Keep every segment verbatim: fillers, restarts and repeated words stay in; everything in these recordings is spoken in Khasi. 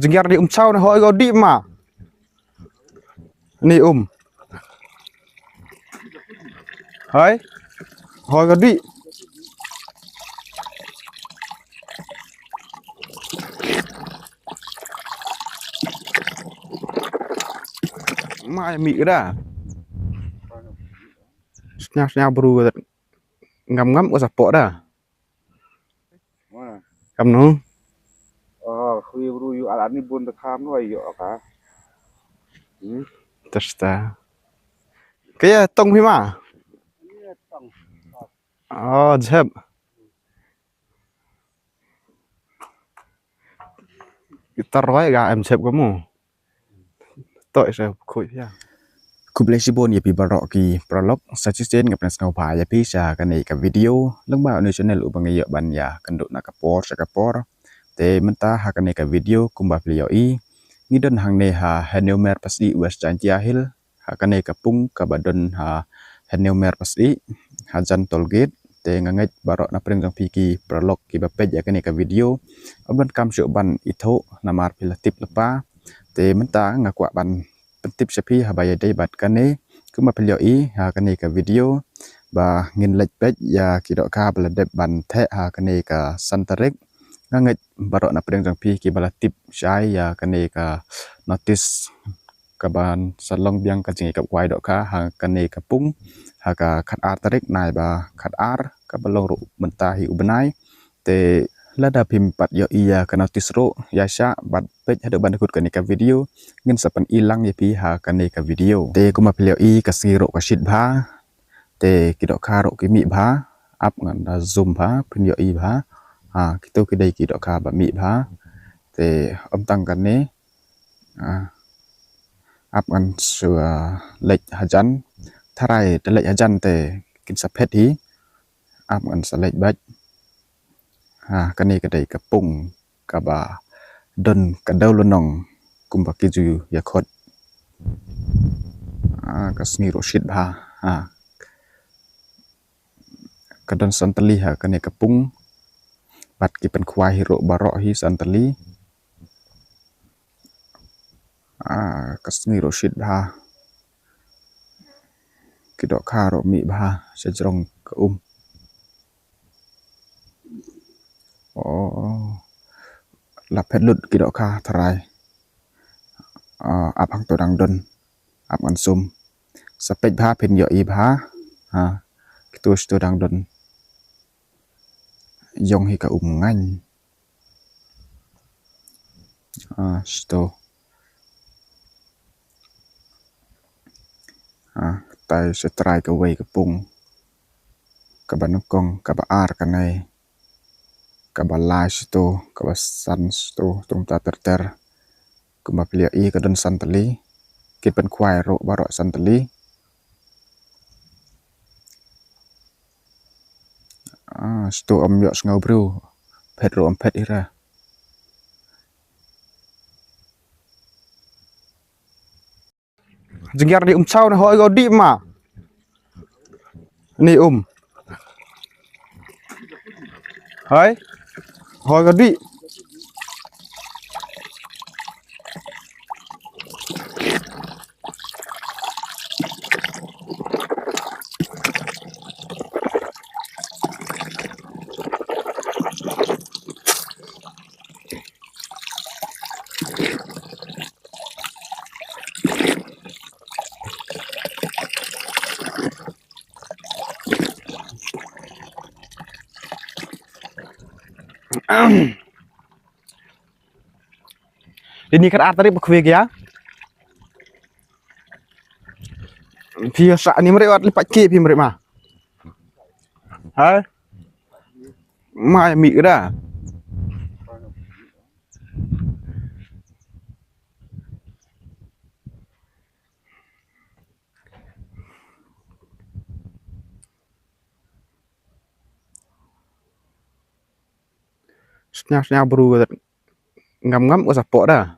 Jingïar ni um chaw ne hoi ko dih ma. Ni um. Hai. Hoi ko dih. Ma mi kda. Snya snya bru ngam ngam ko sapo da. Kam nu. Oh, khui bru yu al ani bun de kam nu ayo ka. Hmm. Testa. Kaya tong phi ma. Iya, tong. Oh, jep. Kita roi ga em jep kamu. To isa khui ya. Khublei shibun ïa phi baroh ki paralok, sa shisien nga pynsngewbha ïa phi sha kane ka video lyngba une u channel uba nga ïoh ban ïa kynduh na ka por sha ka por. Te mynta ha kane ka video kumba phi ïohi, ngi don hangne ha Hynñiewmer Pasih, West Jaintia Hills, ha kane ka pung kaba don ha Hynñiewmer Pasih, hajan toll gate. Te nga ngeit baroh na pdeng jong phi ki paralok kiba peit ïa kane ka video ym donkam shuh ban ithuh namar phi la tip lypa. Te mynta nga kwah ban pyntip sha phi haba ïadei bad kane. Kumba phi ïohi ha kane ka video ba ngin leit peit ïa ki dohkha ba la dep ban theh ha kane ka san tarik. Nga ngeit baroh na pdeng jong phi kiba la tip shai ïa kane ka notice kaban sa long biang ka jingïakynduh kwai dohkha ha kane ka pung ha ka khatar tarik nai ba khatar kaba long ruh mynta hi u bnai. Te lada phim pat ïohi ïa ka notice ruh ïa shah bad peit haduh ban kut kane ka video, ngin sa pyni lang ïa phi ha kane ka video. Te kumba phi ïohi ka sngi ruh ka shit bha. Te ki dohkha ruh ki mih bha, ap ngan da zoom bha phin ïohi bha. Ha, kito ki dei ki dohkha ba mih bha. Te ym tang kane, ah, ap ngan sa leit hajan. Tharai te leit hajan te kin sa phet hi. Ap ngan sa leit bad. Ha, kane ka dei ka pung kaba don ka dewlynnong kumba ki ju ïakhot. Ah, ka sngi ruh shit bha. Ha. Ka don san tylli ha kane ka pung. Bad ki pynkhwai hi ruh baroh hi san tylli. Ah, ka sngi ruh shit bha. Ki dohkha ruh mih bha sha jrong ka um. Oh, la phet lut ki dohkha tharai. Ah, ap hangto dang don. Ap ngan zoom. Sa peit bha phin ïohi bha. Ha, kito shito dang don. Ïong hi ka um ngain. Ah, shito. Ah, tai sa trai kawei ka pung. Kaba nyngkong, kaba ar kane. Kaba lai shito, kaba san shito, trum ta ter ter. Kumba phi ïohi ka don san tylli. Ki pynkhwai ruh baroh san tylli. Ah, shito ym ïohsngew briew. Phet ruh ym phet ira. Jingïar ni um chaw ne hoi ko dih ma. Ni um. Hai. Hoi ko dih. Ini kan arteri ba khwe gya. Phi sa ni mre wat lipat ki phi mre ma. Hai. Mai mi kda. Snya snya bru ngam ngam ko sapo da.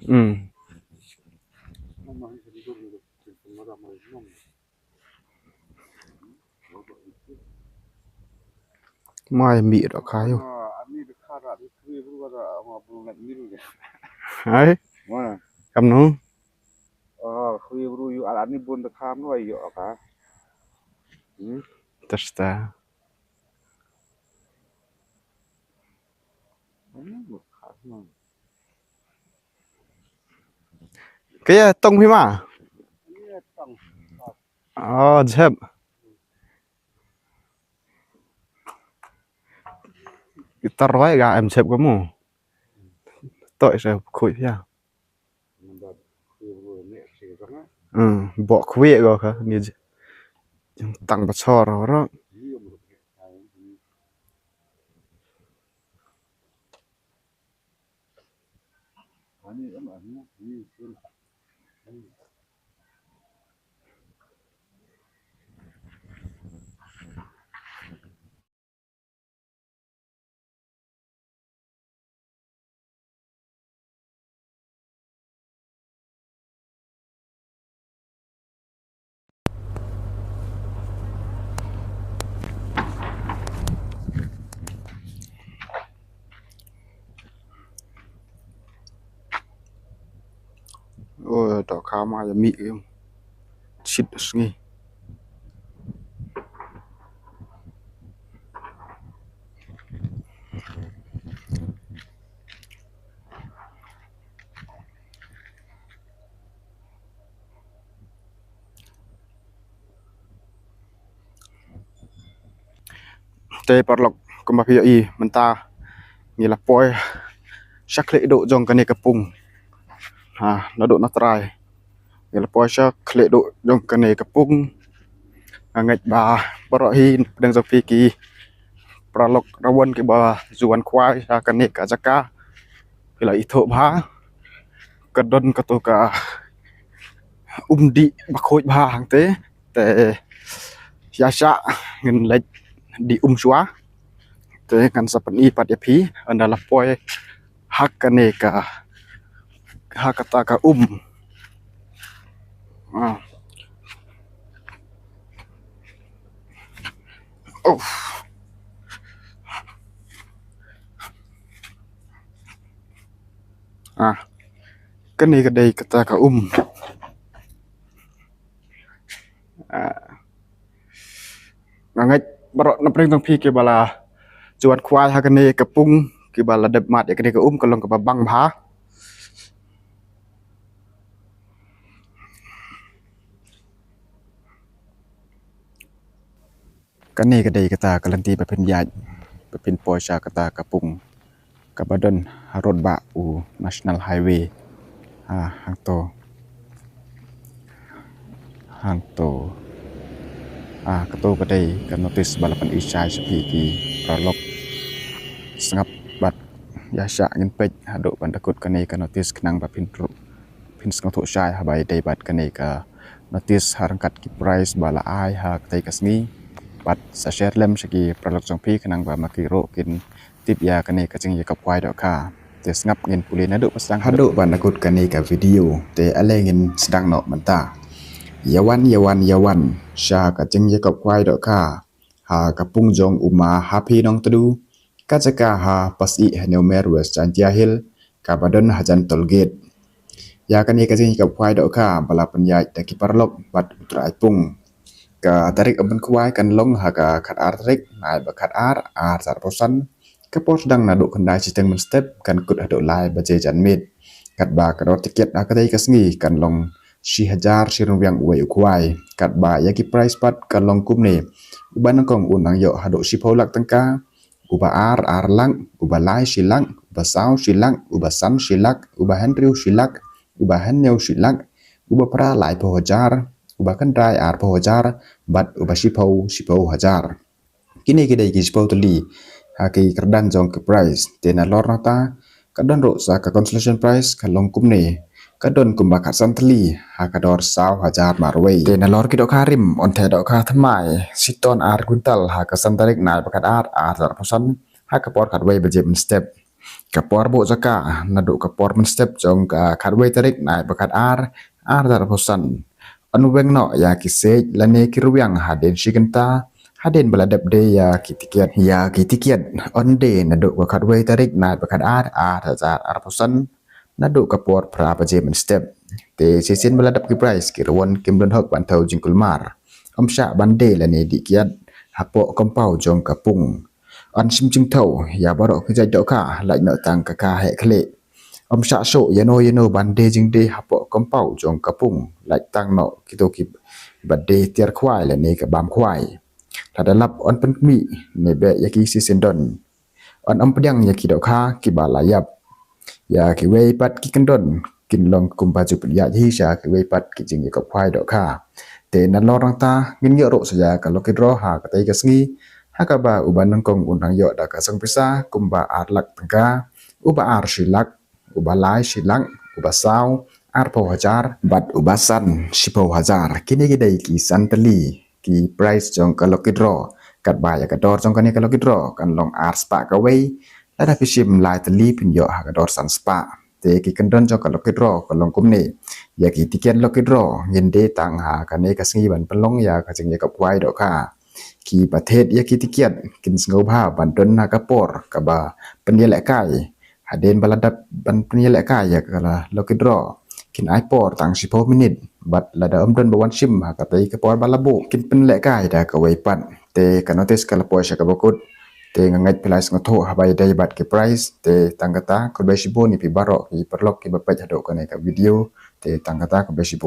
Hmm. Mai mi dohkha ïa u. Ai. Kamno? Testa. Kaya tong phi ma? Oh, jep. Kita roi ga em jep kamu. Tok isa khui ya. Hmm, bok khui ga ka ni je. Yang tang bachor ro. Oi, dohkha ma ïa mih ïa. Shit sngi. Te paralok kumba phi ïohi mynta ngi la poi sha khlieh duh jong kane ka pung. Ha, naduh na trai. Ngi la poi sha khlieh duh jong kane ka pung. Nga ngeit ba baroh hi pdeng jong phi ki paralok rawan kiba ju wan khwai sha kane ka jaka. Phi la ithuh bha. Ka don kato ka um dih ba khuid bha hangte. Te ïa shah ngin leit dih um shuwa. Te ngan sa pyni pat ïa phi ynda la poi ha kane ka, ha kata ka um. Ah. Oh. Ah. Kane ka dei kata ka um. Ah. Nga ngeit baroh na pdeng jong phi kiba la ju wan khwai ha kane ka pung kiba la dep mad ïa kane ka um ka long kaba bang bha. Kane ka dei kata ka lynti ba phin ïaid ba phin poi sha kata ka pung kaba don harud bah u National Highway. Ha, hangto. Hangto. Ha, kato ka dei ka notice ba la pyni shai sha phi ki paralok. Sngap bad ïa shah ngin peit haduh ban da kut kane ka notice khnang ba phin tru-, phin sngewthuh shai haba ïadei bad kane ka notice ha ryngkat ki price ba la ai ha katei ka sngi. Bad sa share lem sha ki paralok jong phi khnang ba ma ki ruh kin tip ïa kane ka jingïakop khwai dohkha. Te sngap ngin pule naduh ba sdang haduh ban da kut kane ka video. Te ale ngin sdang noh mynta. Ïa wan, ïa wan, ïa wan sha ka jingïakop khwai dohkha ha ka pung jong u Ma Happy Nongtdu, ka jaka ha Pasyih Hynñiewmer West Jaintia Hills, kaba don hajan toll gate. Ïa kane ka jingïakop khwai dohkha ba la pynïaid da ki paralok bad u trai pung. Ka tarik ban khwai kan long ha ka khatar tarik, nai ba khatar, ar hajar arphew san. Ka por sdang naduh khyndai shiteng mynstep kan kut haduh lai baje janmiet. Katba ka dor tiket ha katei ka sngi kan long shi hajar shi ryngwiang uwei u khwai. Katba ïa ki price pat ka long kumne. Uba nyngkong u nang ïoh haduh shiphew lak tyngka, uba ar, ar lak, uba lai shi lak, uba saw shi lak, uba san shi lak, uba hynriew shi lak, uba hynñiew shi lak, uba phra laiphew hajar, uba khyndai arphew hajar, bad uba shiphew, shiphew hajar. Kine ki dei ki shiphew tylli ha ki kyrdan jong ki prize. Te nalor nangta ka don ruh sa ka consolation prize ka long kumne. Ka don kumba khatsan tylli ha ka dor saw hajar marwei. Te nalor ki dohkha rim, ynda dohkha thymmai, shiton ar kwintal ha ka san tarik nai ba khatar, ar hajar arphew san, ha ka por khatwei baje mynstep. Ka por buh jaka naduh ka por mynstep jong ka khatwei tarik nai ba khatar, ar hajar arphew san. Yn weng noh ïa ki siej lane ki rwiang hadien shi kynta Hadien ba la dep die ïa ki tiket, ïa ki tiket yn die naduh ka khatwei tarik Naiwieng khatar, ar hajar arphew san, naduh ka por phra baje mynstep. Te shisien ba la dep ki prize, ki rwon kim don hok ban thew jingkulmar. Ym shah ban die lane dih kiad hapoh compound jong ka pung. Yn shim jingthew ïa baroh ki jait dohkha, lait noh tang ka kha heh khlieh. Ym shah shuh ïano ïano ban die jingdie hapoh compound jong ka pung, lait tang noh kito kiba die tiar khwai lane ka bam khwai. Lada lap, yn pynkhmih ne beh ïa ki shisien don. Yn ym pdiang ïa ki dohkha kiba la ïap. Ïa kiwei pat ki kyndon kin long kumba ju pynïaid hi sha kiwei pat ki jingïakop khwai dohkha. Te nalor nangta ngin ïoh ruh sa ïa ka lucky draw ha katei ka sngi, ha kaba uba nyngkong un nang ïoh da ka song pisa kumba ar lak tyngka, uba ar shi lak, uba lai shi lak, uba saw arphew hajar, bad uba san shiphew hajar. Kine ki dei ki san tylli ki prize jong ka lucky draw. Katba ïa ka dor jong kane ka lucky draw kan long ar spah kawei, lada phi shim lai tylli phin ïoh ha ka dor san spah. Te ki kyndon jong ka lucky draw ka long kumne. Ïa ki tiket lucky draw ngin die tang ha kane ka sngi ban pynlong ïa ka jingïakop khwai dohkha. Kiba thied ïa ki tiket kin sngewbha ban don ha ka por kaba pynïalehkai. Hadien ba la dep ban pynïalehkai ïa ka lucky draw, kin ai por tang shiphew minit. Bad lada ym don ba wan shim ha katei ka por ba la buh, kin pynlehkai da kawei pat. Te ka notice ka la poi sha kaba kut. Te nga ngeit phi la sngewthuh haba ïadei bad ki prize. Te tang kata, khublei shibun ïa phi baroh ki paralok kiba peit haduh kane ka video. Te tang kata, khublei shibun.